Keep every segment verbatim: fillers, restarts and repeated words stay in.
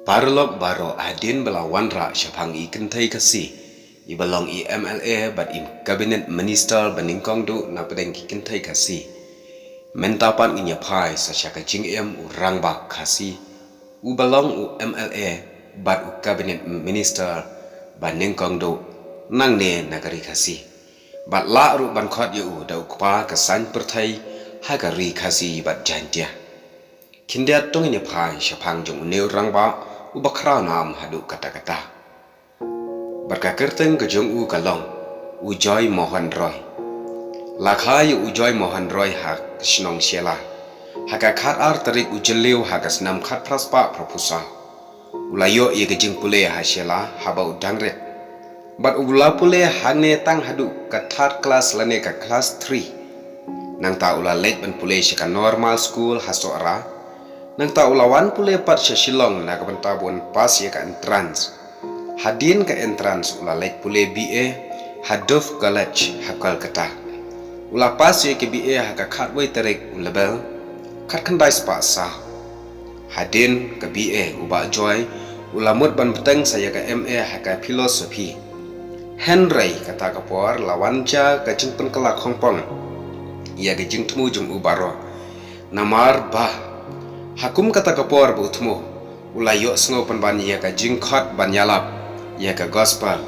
Paralok baroh, hadien ba la wanrah shaphang i kynthei Khasi iba long i M L A bad i Cabinet Minister ba nyngkong duh na pdeng ki kynthei Khasi, mynta pat ngin ïa phai sa sha ka jingim u rangbah Khasi uba long u M L A bad u Cabinet Minister ba nyngkong duh nangne na ka ri Khasi, bad lah ruh ban khot ïa u da u kpa ka saiñ pyrthei ha ka ri Khasi bad Jaiñtia. Khyndiat to ngin ïa phai shaphang jong une u rangbah uba khraw nam haduh katta katta. Bad ka kyrteng ka jong u ka long u Joy Mohan Roy. La kha ïa u Joy Mohan Roy ha ka shnong Shella ha ka khatar tarik u Jylliew ha ka snem khatphra spah phraphew saw. U la ïoh ïa ka jingpule ha Shella haba u dang rit. Bad u la pule hangne tang haduh ka third class lane ka class three. Nangta u la leit ban pule sha ka normal school ha Sohra. Nangta u la wan pule pat sha Shillong na ka bynta ban pass ïa ka entrance. Hadien ka entrance u la leit pule B A ha Dove College ha Kolkata. U la pass ïa ka B A ha ka khatwei tarik u Lber khatkhyndai spah saw. Hadien ka B A u Bah Joy u la mut ban bteng sa ïa ka M A ha ka philosophy. Hynrei kata ka por la wan jia ka jingpynkylla khongpong ïa ka jingthmu jong u baroh. Namar ba ha kum kata ka por ba u thmu, u la ïohsngew pynban ïa ka jingkhot ban ïalap ïa ka gospel.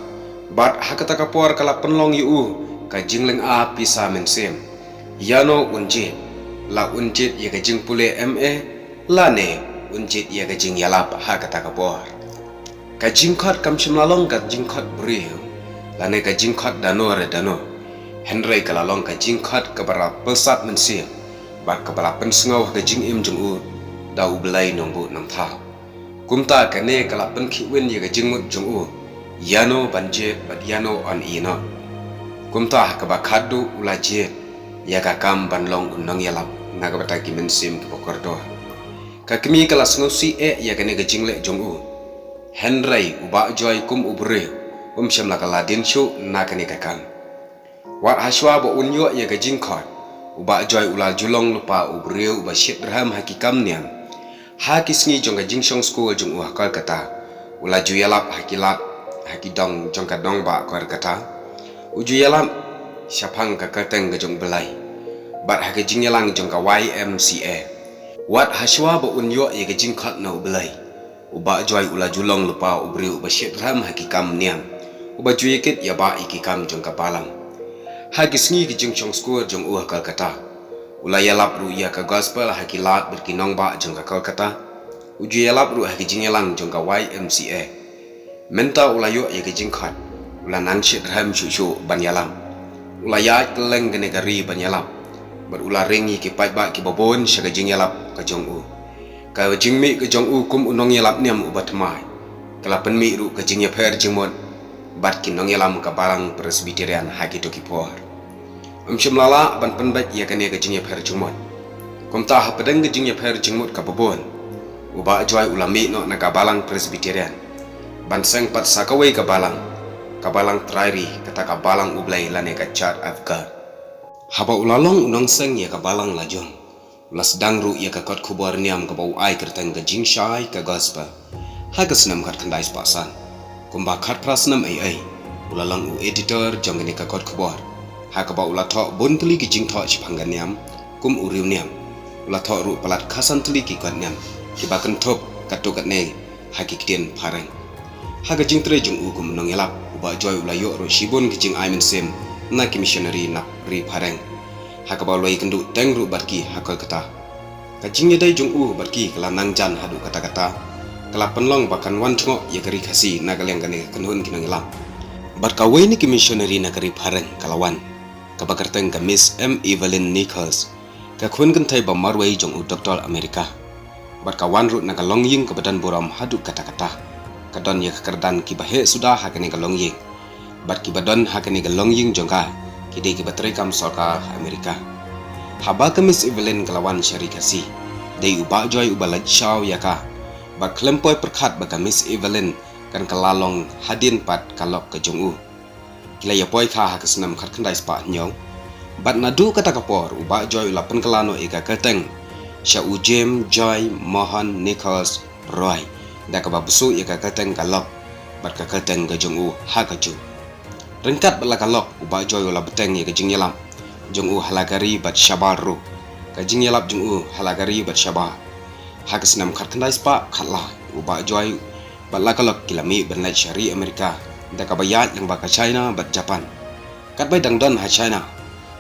Bad ha kata ka por ka la pynlong ïa u ka jinglynga pisa mynsiem. Ïano un jied, la un jied ïa ka jingpule M A, lane un jied ïa ka jingïalap ha kata ka por. Ka jingkhot kam shym la long ka jingkhot briew lane ka jingkhot dano re dano. Hynrei ka la long ka jingkhot kaba la pyrsad mynsiem bad kaba la pynsngew ha ka jingim jong u da U Blei Nongbuh Nongthaw. Kumta kane ka la pynkhih win ïa ka jingmut jong u ïano ban jied bad ïano yn ïehnoh. Kumta ha kaba khatduh u la jied ïa ka kam ban long u nongïalap na ka bynta ki mynsiem kiba kordor. Ka kmie ka la sngewsih eh ïa kane ka jingleh jong u. Hynrei u Bah Joy kum u briew um shym la kylla dien shuh na kane ka kam. Wat hashwa ba un ïoh ïa ka jingkhot, u Bah Joy u la ju long lypa u briew uba shitrhem ha ki kam niam. Ha ki sngi jong ka jingshong skul jong u ha Kolkata, u la ju ïalap ha ki lad, ha ki dong jong ka nongbah Kolkata. U ju ïalap shaphang ka kyrteng ka jong U Blei bad ha ka jingïalang jong ka Y M C A. Wat hashwa ba un ïoh ïa ka jingkhot na U Blei, u Bah Joy u la ju long lypa u briew uba shitrhem ha ki kam niam, uba ju ïakit ïabah ïa ki kam jong ka balang. Ha ki sngi ki jingshong skul jong u ha Kolkata, u la ïalap ruh ïa ka gospel ha ki lad bad ki nongbah jong ka Kolkata. U ju ïalap ruh ha ki jingïalang jong ka Y M C A. Mynta u la ïoh ïa ka jingkhot, u la nang shitrhem shuh shuh ban ïalap. U la ïaid kylleng kane ka ri ban ïalap bad u la ring ïa ki paidbah kiba bun sha ka jingïalap ka jong u. Ka jingmih ka jong u kum u nongïalap niam uba thymmai ka la pynmih ruh ka jingïapher jingmut bad ki nongïalam ka Balang Presbyterian ha kito ki por. Um shym la lah ban pynbeit ïa kane ka jingïapher jingmut. Kumta hapdeng ka jingïapher jingmut kaba bun, u Bah Joy u la mih noh na ka Balang Presbyterian ban seng pat sa kawei ka balang, ka Balang Trai Ri, kata ka Balang U Blei lane ka Church of God. Haba u la long u nongseng ïa ka balang lajong, u la sdang ruh ïa ka kot khubor niam kaba u ai kyrteng ka Jingshai ka Gospel ha ka snem khatkhyndai spah san. Kumba khatphra snem ei ei, u la long u editor jong kane ka kot khubor, ha kaba u la thoh bun tylli ki jingthoh shaphang ka niam kum u riewniam. U la thoh ruh palat khatsan tylli ki kot niam kiba kynthup katto katne ha ki ktien phareng. Ha ka jingtrei jong u kum u nongïalap, u Bah Joy u la ïoh ruh shibun ki jingai mynsiem na ki missionary na ri phareng, ha kaba u la ïakynduh teng ruh bad ki ha Kolkata. Ka jingïadei jong u bad ki ka la nang jan haduh katta katta, ka la pynlong ba kan wan jngoh ïa ka ri Khasi na ka liang kane ka kynhun ki nongïalam. Bad kawei na ki missionary na ka ri phareng ka la wan, kaba kyrteng ka Miss M Evelyn Nichols, ka khun kynthei ba marwei jong u doktor Amerika. Bad ka wan ruh na ka longïing kaba don burom haduh katta katta. Ka don ïa ka kyrdan kiba heh suda ha kane ka longïing. Bad kiba don ha kane ka longïing jong ka ki dei kiba treikam sorkar ha Amerika. Haba ka Miss Evelyn ka la wan sha ri Khasi, dei u Bah Joy uba leit shaw ïa ka. Bad khlem poi pyrkhat ba ka Miss Evelyn kan kylla long hadien pat ka lok ka jong u. Ki la ïapoi kha ha ka snem khatkhyndai spah hynñiew. Bad naduh kata ka por u Bah Joy u la pynkylla noh ïa ka kyrteng sha u James Joy Mohan Nichols Roy, da kaba bsuh ïa ka kyrteng ka lok bad ka kyrteng ka jong u ha ka ju. Ryngkat bad la ka lok, u Bah Joy u la bteng ïa ka jingïalap jong u ha la ka ri bad shabar ruh. Ka jingïalap jong u ha la ka ri bad shabar. Ha ka snem khatkhyndai spah khatlai, u Bah Joy bad la ka lok ki la mih ban leit sha ri Amerika da kaba ïaid lyngba ka China bad Japan. Katba dang don ha China,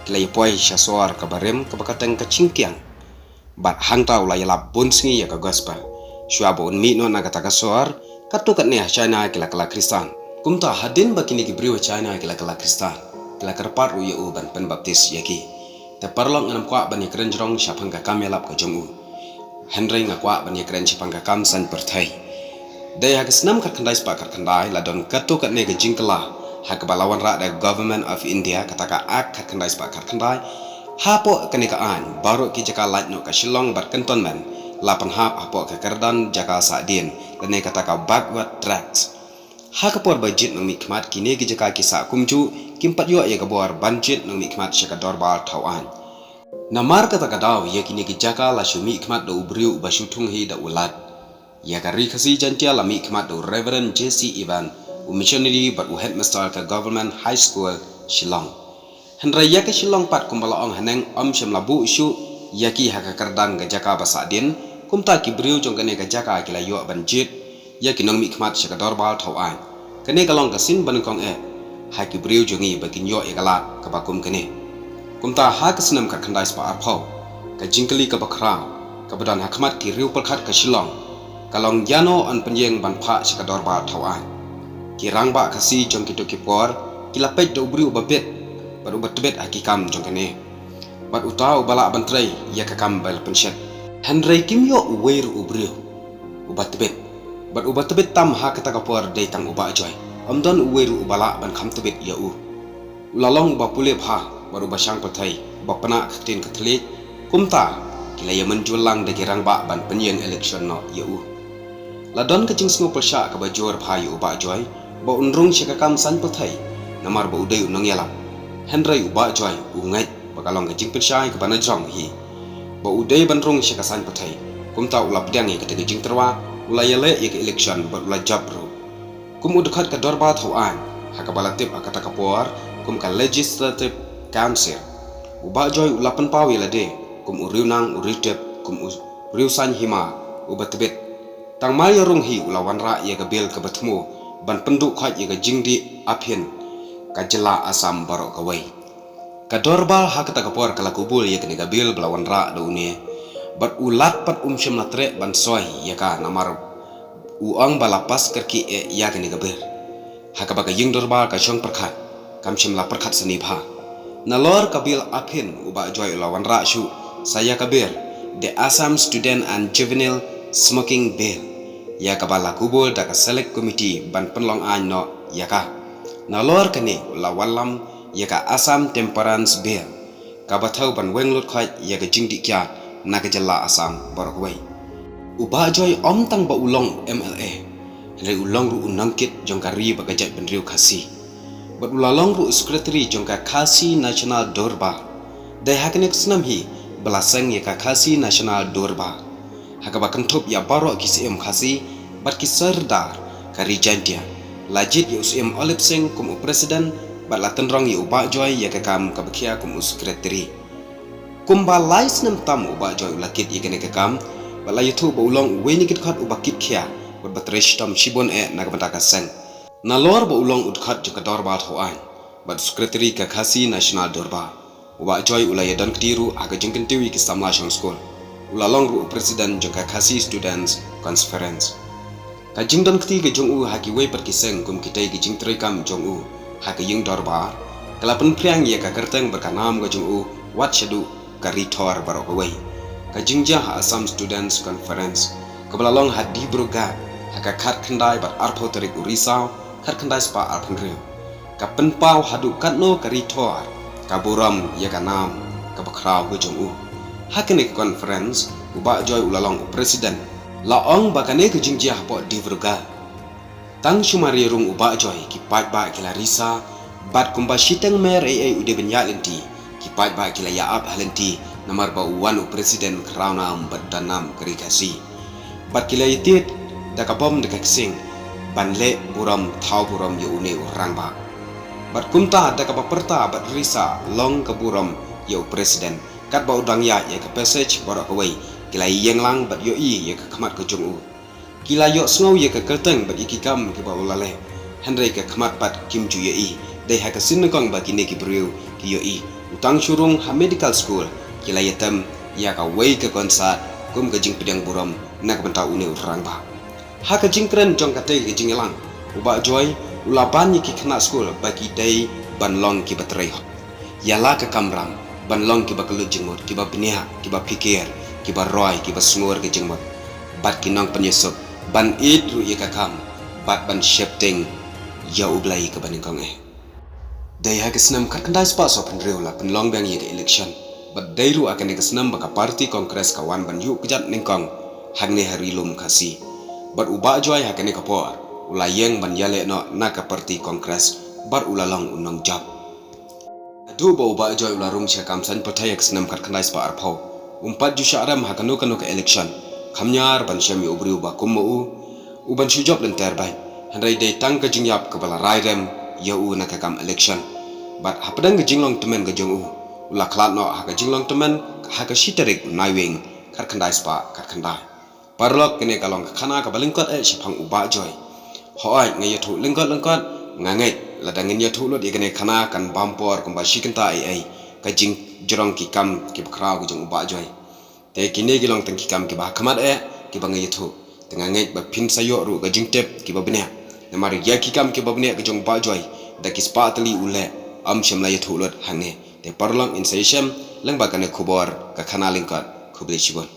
ki la ïa poi sha sor kaba rim kaba kyrteng ka Chingkiang. Bad hangta u la ïalap bun sngi ïa ka gospel. Shuwa ba un mih noh na kata ka sor, katto katne ha China ki la kylla Khristan. Kumta hadien ba kine ki briew ha China ki la kylla Khristan, ki la kyrpad ruh ïa u ban pynbaptis ïa ki. Te paralok, ngam kwah ban ïakren jrong shaphang ka kam ïalap ka jong u, hynrei nga kwah ban ïakren shaphang ka kam saiñ pyrthei. Dei ha ka snem khatkhyndai spah khatkhyndai la don katto katne ka jingkylla ha kaba la wanrah da ka Government of India, kata ka Act khatkhyndai spah khatkhyndai. Hapoh kane ka aiñ, baroh ki jaka lait noh ka Shillong bad Cantonment la pynhap hapoh ka kyrdan jaka sahdien, lane kata ka backward tracts. Ha ka por ba jied nongmihkhmat, kine ki jaka ki sah kumjuh, kim pat ïoh ïa ka bor ban jied nongmihkhmat sha ka dorbar thaw aiñ. Namar kata ka daw, ïa kine ki jaka la shu mihkhmat da u briew uba shu thung hi da u Lad. Ïa ka Ri Khasi Jaiñtia la mihkhmat da u Reverend J C Evan, u missionary bad u headmaster ka Government High School, Shillong. Hynrei ïa ka Shillong pat, kumba la ong haneng, ym shym la buh shuh ïa ki ha ka kyrdan ka jaka ba sahdien. Kumta ki briew jong kane ka jaka ki la ïoh ban jied ïa ki nongmihkhmat sha ka dorbar thaw aiñ. Kane ka long ka sien banyngkong eh ha ki briew jong ngi ba kin ïoh ïa ka lad kaba kum kane. Kumta ha ka snem khatkhyndai spah arphew, ka jingkylli kaba khraw kaba don ha khmat ki riewpyrkhat ka Shillong ka long, ïano yn pynïeng ban phah sha ka dorbar thaw aiñ. Ki rangbah Khasi jong kito ki por ki la peit da u briew uba bit bad uba tbit ha ki kam jong kane, bad uta uba lah ban trei ïa ka kam ba la pynshet. Hynrei kim ïoh uwei ruh u briew uba tbit bad uba tbit tam ha kata ka por dei tang u Bah Joy. Ym don uwei ruh uba lah ban kham tbit ïa u. U la long uba pule bha bad uba shang pyrthei, uba pynah ka ktien Katholik. Kumta ki la ïa mynjur lang da ki rangbah ban pynïeng election noh ïa u. La don ka jingsngew pyrshah kaba jur bha ïa u Bah Joy ba un rung sha ka kam saiñ pyrthei, namar ba u dei u nongïalap. Hynrei u Bah Joy u ngeit ba ka long ka jingpynshai kaba najrong hi ba u dei ban rung sha ka saiñ pyrthei. Kumta u la pdiang ïa kata ka jingtyrwa, u la ïaleh ïa ka election bad u la jop ruh kum u dkhot ka dorbar thaw aiñ, ha kaba la tip ha kata ka por kum ka Legislative Council. U Bah Joy u la pynpaw ïa lade kum u riewniang, u riewtip, kum u riewsaiñ hima uba tbit. Tang mar ïa rung hi u la wanrah ïa ka bill kaba thmu ban pynduh khoit ïa ka jingdih aphin ka jylla Assam baroh kawei. Ka dorbar ha kata ka por ka la kubur ïa kane ka bill ba la wanrah da une, bad u Lad pat um shym la treh ban soi ïa ka, namar u ong ba la pass kyrkieh ïa kane ka bill. Ha kaba ka ïing dorbar ka shong pyrkhat, kam shym la pyrkhat sani bha. Nalor ka bill aphin, u Bah Joy u la wanrah shuh sa ïa ka bill, the Assam Student and Juvenile Smoking Bill, ïa kaba la kubur da ka Select Committee ban pynlong aiñ noh ïa ka. Nalor kane u la wallam ïa ka Assam Temperance Bill, kaba thew ban weng lut khoit ïa ka jingdih kiad na ka jylla Assam baroh kawei. U Bah Joy ym tang ba u long u M L A, hynrei u long ruh u nongkit jong ka ri bad ka jaitbynriew Khasi. Bad u la long ruh u secretary jong ka Khasi National Dorbar. Dei ha kane ka snem hi ba la seng ïa ka Khasi National Dorbar, ha kaba kynthup ïa baroh ki syiem Khasi bad ki sordar ka ri Jaiñtia. La jied ïa u Syiem Olip Sing kum u president, bad la tynrong ïa u Bah Joy ïa ka kam kaba khia kum u secretary. Kumba lai snem tam u Bah Joy u la kit ïa kane ka kam, bad la ïathuh ba u long uwei na ki dkhot uba kit khia bad ba trei shitom shibun eh na ka bynta ka seng. Nalor ba u long u dkhot jong ka dorbar thaw aiñ bad secretary ka Khasi National Dorbar, u Bah Joy u la ïa don kti ruh ha ka jingkyntiew ïa ki samla shong skul. U la long ruh u president jong ka Khasi Students Conference. Ka jingdon kti ka jong u ha kiwei pat ki seng kum kitei ki jingtrei kam jong u ha ka ïing dorbar, ka la pynphriang ïa ka kyrteng bad ka nam ka jong u wat shaduh ka ri Thor baroh kawei. Ka jingjia ha Assam Students Conference, kaba la long ha Dibrugarh ha ka khatkhyndai bad arphew tarik u Risaw, khatkhyndai spah arphew hynriew, ka pynpaw haduh katno ka ri Thor ka burom ïa ka nam kaba khraw ka jong u. Ha kane ka conference, u Bah Joy u la long u president. La ong ba kane ka jingjia hapoh Dibrugarh, tang shu mar ïa rung u Bah Joy ki paidbah ki la risa, bad kumba shiteng mer ei ei u dei ban ïaid lynti, ki paidbah ki la ïa ap ha lynti, namar ba u wan u president khraw nam bad don nam ka ri Khasi. Bad ki la ïa tied da ka bom da ka ksing ban leh burom thaw burom ïa une u rangbah. Bad kumta da kaba pyrta bad risa long ka burom ïa u president, katba u dang ïaid ïa ka passage baroh kawei, ki la ïeng lang bad ïohi ïa ka khmat ka jong u. Ki la ïohsngew ïa ka kyrteng bad ïa ki kam kiba u la leh, hynrei ka khmat pat kim ju ïohi. Dei ha ka sien nyngkong ba kine ki briew ki ïohi, u tang shu rung ha medical school, ki la ïatem ïa kawei ka concert kum ka jingpdiang burom na ka bynta une u rangbah. Ha ka jingkren jong katei ka jingïalang, u Bah Joy u la ban ïa ki khynnah skul ba ki dei ban long kiba trei hok, ïa la ka kamram, ban long kiba kyllut jingmut, kiba bniah, kiba phikir, kiba roi, kiba sngur ka jingmut, bad ki nongpynïasuk, ban ïeit ruh ïa ka kam, bad ban sheptieng ïa U Blei kaba nyngkong eh. Dei ha ka snem khatkhyndai spah sawphew hynriew la pynlong biang ïa ka election, bad dei ruh ha kane ka snem ba ka party Congress ka wan ban ïuh kjat nyngkong hangne ha Ri Lum Khasi. Bad u Bah Joy ha kane ka por u la ïeng ban ïaleh noh na ka party Congress, bad u la long u nongjop. Naduh ba u Bah Joy u la rung sha kam saiñ pyrthei ha ka snem khatkhyndai spah arphew, um pat ju shah rem ha kano kano ka election, kham ñiar ban shem ïa u briew ba kum ma u, u ban shu jop lynter beit. Hynrei dei tang ka jingïap kaba la rai rem ïa u na ka kam election. Bad hapdeng ka jinglong tymmen ka jong u, u la khlad noh ha ka jinglong tymmen ha ka shi tarik u Naiwieng khatkhyndai spah khatkhyndai. Paralok, kane ka long ka khana kaba lyngkot eh shaphang u Bah Joy. Hooid, nga ïathuh lyngkot lyngkot, nga ngeit lada ngin ïathuh lut ïa kane ka khana kan bam por kumba shi kynta ei ei ka jingjrong ki kam kiba khraw ka jong u Bah Joy. Te kine ki long tang ki kam kiba ha khmat eh kiba nga ïathuh. Te nga ngeit ba phin sa ïoh ruh ka jingtip kiba bniah. Namar ïa ki kam kiba bniah ka jong u Bah Joy, da ki spah tylli u leh, ym shym la ïathuh lut hangne. Te paralok, ngin sa ïashem lyngba kane ka khubor ka khana lyngkot. Khublei shibun.